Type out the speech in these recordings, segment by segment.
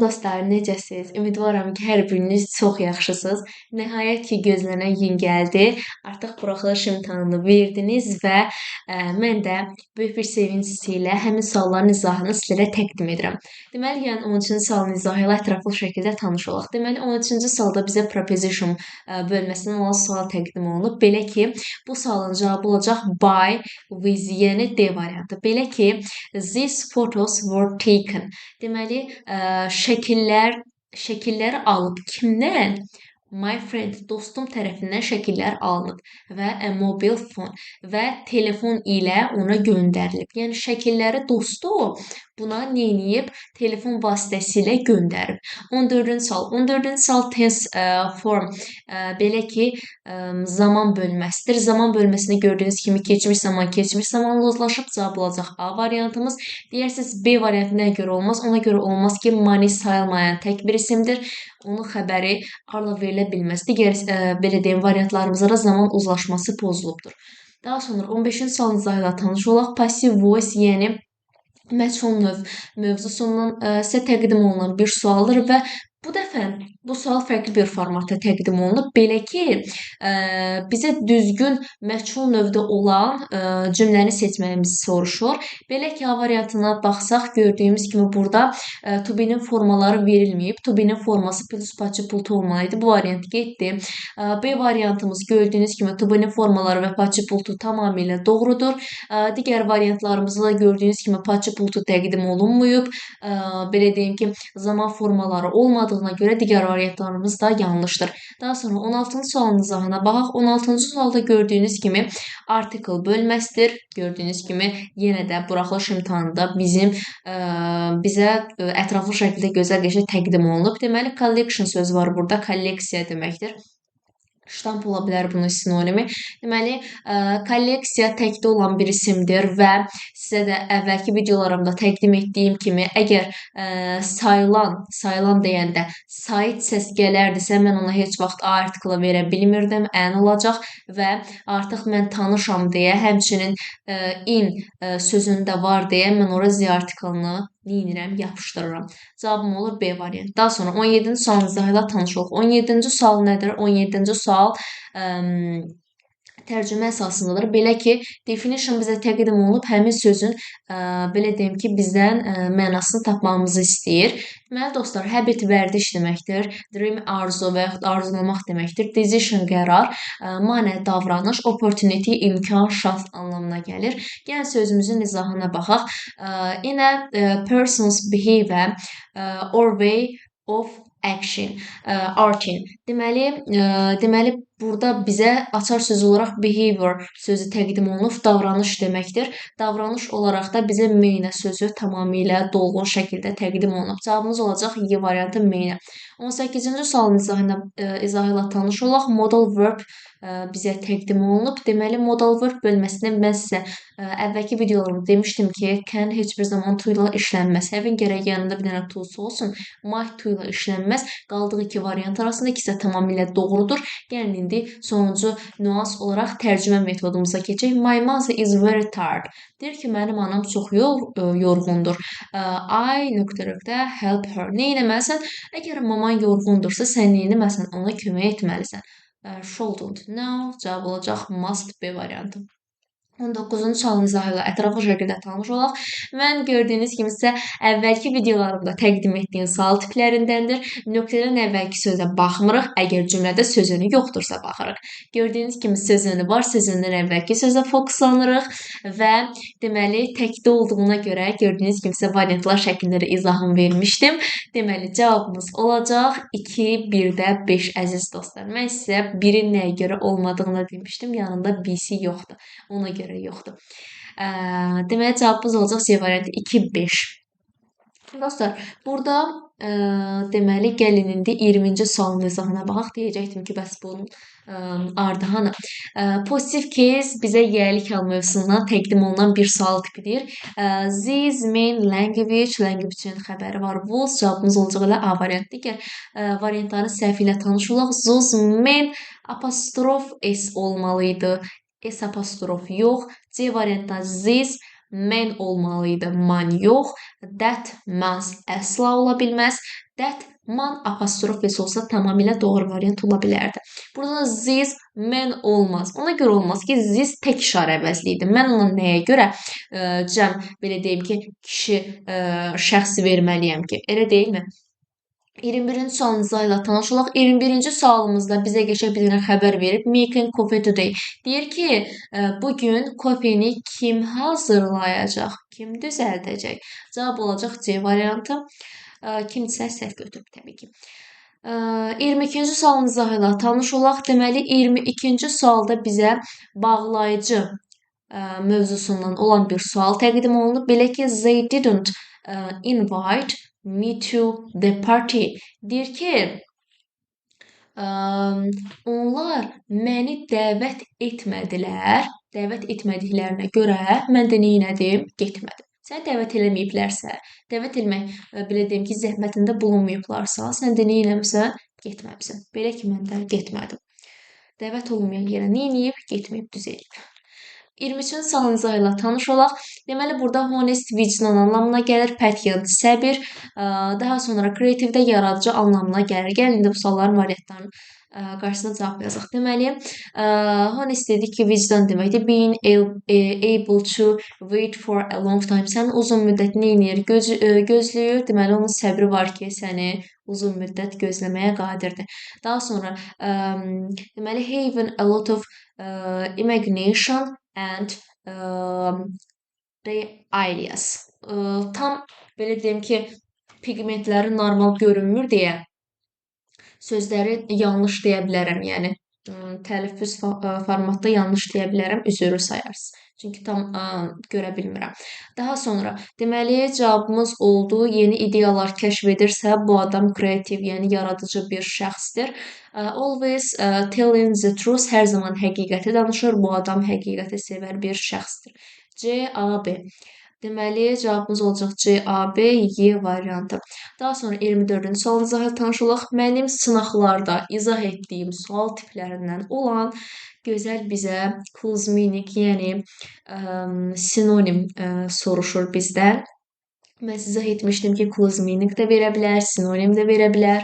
Dostlar, necəsiz? Ümidvaram ki, hər biriniz çox yaxşısınız. Nəhayət ki, gözlənilən gün gəldi. Artıq buraxılış imtahanını verdiniz və mən də böyük bir sevinc hissi ilə həmin sualların izahını sizlərə təqdim edirəm. Deməli, yəni 13-cü sualın izahı ilə ətraflı şəkildə tanış olaq. Deməli, 13-cü sualda bizə preposition bölməsindən olan sual təqdim olunub. Belə ki, bu sualın cavabı olacaq by, with, yəni D variantı. Belə ki, these photos were taken. Deməli, şəkilləri alıb kimdən? My friend, dostum tərəfindən şəkillər alınıb və a mobile phone və telefon ilə ona göndərilib. Yəni şəkilləri dostu buna neyniyib? Telefon vasitəsilə göndərib. 14-cü sual. 14-cü sual tense form, belə ki, zaman bölməsidir. Zaman bölməsində gördüyünüz kimi keçmiş zaman, keçmiş zamanla uzlaşıb, cavab olacaq A variantımız. Deyirsiniz B variantı nəyə görə olmaz? Ona görə olmaz ki, money sayılmayan tək bir isimdir. Onun xəbəri are-la verilə bilməz. Digər belə deyim, variantlarımızda da zaman uzlaşması pozulubdur. Daha sonra 15-ci sualın izahı ilə tanış olaq. Passive voice, yəni məchul növ mövzusundan sizə təqdim olunan bir sualdır və bu dəfə bu sual fərqli bir formatda təqdim olunub. Belə ki, bizə düzgün məchul növdə olan cümləni seçməyimizi soruşur. Belə ki, A variantına baxsaq, gördüyümüz kimi burada to be-nin formaları verilməyib. To be-nin forması plus participle to olmalıydı. Bu variant getdi. B variantımız gördüyünüz kimi to be-nin formaları və participle to tamamilə doğrudur. Digər variantlarımızda da gördüyünüz kimi participle to təqdim olunmayıb. Belə deyim ki, zaman formaları olmadığına görə digər variantlarımız da yanlışdır. Daha sonra 16-cı sualın izahına baxaq. 16-cı sualda gördüyünüz kimi article bölməsidir. Gördüyünüz kimi yenə də buraxılış imtahanında bizə ətraflı şəkildə gözəl, qəşəng təqdim olunub. Deməli, collection sözü var burada. Kolleksiya deməkdir. Ştamp ola bilər bunun sinonimi. Deməli, kolleksiya təkdə olan bir isimdir və sizə də əvvəlki videolarımda təqdim etdiyim kimi, əgər sayılan deyəndə sait səs gələrdisə, mən ona heç vaxt A artiklı verə bilmirdim, an olacaq və artıq mən tanışam deyə, həmçinin in sözündə var deyə mən ora the artiklını neynirəm, yapışdırıram. Cavabım olur B variantı. Daha sonra 17-ci sualın izahı ilə tanış olaq. 17-ci sual nədir? 17-ci sual tərcümə əsasındadır. Belə ki, definition bizə təqdim olunub, həmin sözün, belə deyim ki, bizdən mənasını tapmamızı istəyir. Deməli, dostlar, habit vərdiş deməkdir. Dream arzu və yaxud arzulamaq deməkdir. Decision qərar, manner davranış, opportunity imkan, şans anlamına gəlir. Gəlin sözümüzün izahına baxaq. In a person's behavior or way of action, acting. Deməli burada bizə açar söz olaraq behavior sözü təqdim olunub, davranış deməkdir. Davranış olaraq da bizə manner sözü tamamilə dolğun şəkildə təqdim olunub. Cavabımız olacaq Y variantı, manner. 18-ci sualın izahı ilə tanış olaq. Modal verb bizə təqdim olunub. Deməli, modal verb bölməsində mən sizə əvvəlki videolarımda demişdim ki, can heç bir zaman to ilə işlənməz. Have-in gərək yanında bir dənə to'su olsun. Might to ilə işlənməz. Qaldığı iki variant arasında ikisi də tamamilə doğrudur. Gəlin indi sonuncu nüans olaraq tərcümə metodumuza keçək. My mother is very tired. Deyir ki, mənim anam çox yorğundur. I nöqtə nöqtə help her. Nə etməlisən? Əgər maman yorğundursa, sən nə etməlisən? Ona kömək etməlisən. Shouldn't. No. Cavab olacaq must, B variantı. 19-cu sualın izahı ilə ətraflı şəkildə tanış olaq. Mən gördüyünüz kimi sizə əvvəlki videolarımda təqdim etdiyim sual tiplərindəndir. Nöqtədən əvvəlki sözə baxmırıq. Əgər cümlədə söz önü yoxdursa baxırıq. Gördüyünüz kimi söz önü var, söz önündən əvvəlki sözə fokuslanırıq və deməli təkdə olduğuna görə gördüyünüz kimi sizə variantlar şəklində də izahımı vermişdim. Deməli cavabımız olacaq 2, 1-də 5, əziz dostlar. Mən sizə 1-in nəyə görə olmadığını demişdim. Yanında BC yoxdur. Ona görə yoxdur. Deməli cavabımız olacaq C variantı, 2, 5. Dostlar, burada deməli gəlin indi 20-ci sualın izahına baxaq. Deyəcəkdim ki, bəs bunun ardı hanı? Pozitiv case bizə yiyəlik hal mövzusundan təqdim olunan bir sual tipidir. This main language, language-in xəbəri var. Was, cavabımız olacaq elə A variantı. Digər variantların səhvi ilə tanış olaq. Those men apostrof S olmalıydı. S apostrof yox. C variantında these Man olmalı idi, man yox. That man's əsla ola bilməz. That man apostrof s olsa tamamilə doğru variant ola bilərdi. Burada da this man olmaz. Ona görə olmaz ki, this tək işarə əvəzli idi. Mən ona nəyə görə cəm, belə deyim ki, kişi şəxsi verməliyəm ki? Elə deyilmi? 21-ci sualın izahı ilə tanış olaq. 21-ci sualımızda bizə qəşəng bir dənə xəbər verib. Making coffee today. Deyir ki, bu gün kofeni kim hazırlayacaq? Kim düzəldəcək? Cavab olacaq C variantı. Kimsə səhv götürüb təbii ki. 22-ci sualın izahı ilə tanış olaq. Deməli, 22-ci sualda bizə bağlayıcı mövzusundan olan bir sual təqdim olunub. Belə ki, they didn't invite me to the party. Deyir ki, onlar məni dəvət etmədilər. Dəvət etmədiklərinə görə mən də nə etdim? Getmədim. Səni dəvət eləməyiblərsə, dəvət etmək, belə deyim ki, zəhmətində bulunmayıblarsa, sən də nə eləmisən? Getməmisən. Belə ki, mən də getmədim. Dəvət olunmayan yerə nə eləyib? Getməyib, düz eləyib. 23-cü sualın izahı ilə tanış olaq. Deməli, burada honest vicdan anlamına gəlir, patient səbir, daha sonra creative də yaradıcı anlamına gəlir. Gəlin indi bu sualların variantlarının qarşısına cavab yazaq. Deməli, honest dedik ki, vicdan deməkdir. Being able to wait for a long time. Sən uzun müddət nə edir? Gözləyir. Deməli, onun səbri var ki, səni uzun müddət gözləməyə qadirdir. Daha sonra, deməli, having a lot of imagination and the ideas. Tam belə deyim ki, pigmentləri normal görünmür deyə sözləri yanlış deyə bilərəm. Yəni tələffüz formatda yanlış deyə bilərəm, üzürlü sayarsınız. Çünki tam görə bilmirəm. Daha sonra, deməli, cavabımız oldu. Yeni ideyalar kəşf edirsə, bu adam kreativ, yəni yaradıcı bir şəxsdir. Always telling the truth, hər zaman həqiqəti danışır. Bu adam həqiqəti sevər bir şəxsdir. C, A, B. Deməli, cavabımız olacaq C, A, B, Y variantı. Daha sonra 24-cü sualın izahı tanış olaq. Mənim sınaqlarda izah etdiyim sual tiplərindən olan gözəl bizə close meaning, yəni sinonim soruşur bizdən. Mən sizə izah etmişdim ki, close meaning də verə bilər, sinonim də verə bilər.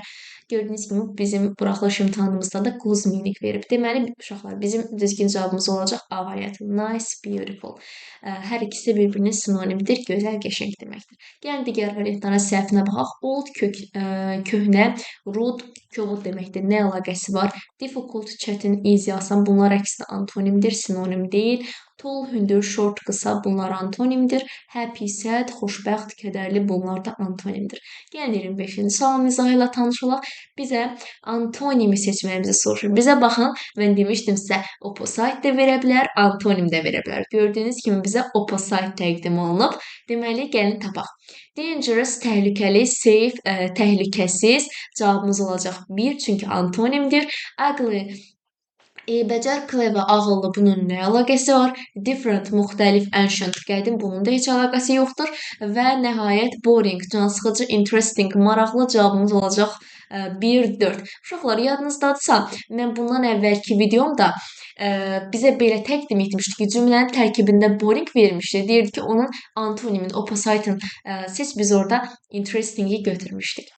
Gördüyünüz kimi bizim buraxılış imtahanımızda da close meaning verib. Deməli, uşaqlar, bizim düzgün cavabımız olacaq A variantı. Nice, beautiful. Hər ikisi bir-birinin sinonimidir. Gözəl, qəşəng deməkdir. Gəlin digər variantların səhvinə baxaq. Old kök, köhnə, rude kobud deməkdir. Nə əlaqəsi var? Difficult, çətin, easy, asan. Bunlar əksinə antonimdir, sinonim deyil. Tall, hündür, short, qısa, bunlar antonimdir. Happy, sad, xoşbəxt, kədərli, bunlar da antonimdir. Gəlin 25-ci sualın izahı ilə tanış olaq. Bizə antonimi seçməyimizi soruşur. Bizə baxın, mən demişdim sizə, opposite də verə bilər, antonim də verə bilər. Gördüyünüz kimi bizə opposite təqdim olunub. Deməli, gəlin tapaq. Dangerous, təhlükəli, safe, təhlükəsiz. Cavabımız olacaq 1, çünki antonimdir. Ugly, eybəcər, clever, ağıllı, bunun nə əlaqəsi var? Different, müxtəlif, ancient, qədim, bunun da heç əlaqəsi yoxdur. Və nəhayət boring, cansıxıcı, interesting, maraqlı, cavabımız olacaq 1, 4. Uşaqlar, yadınızdadırsa, mən bundan əvvəlki videomda bizə belə təqdim etmişdi ki, cümlənin tərkibində boring vermişdi. Deyirdi ki, onun antonimin, opposite-ın seç, biz orada interesting-i götürmüşdük.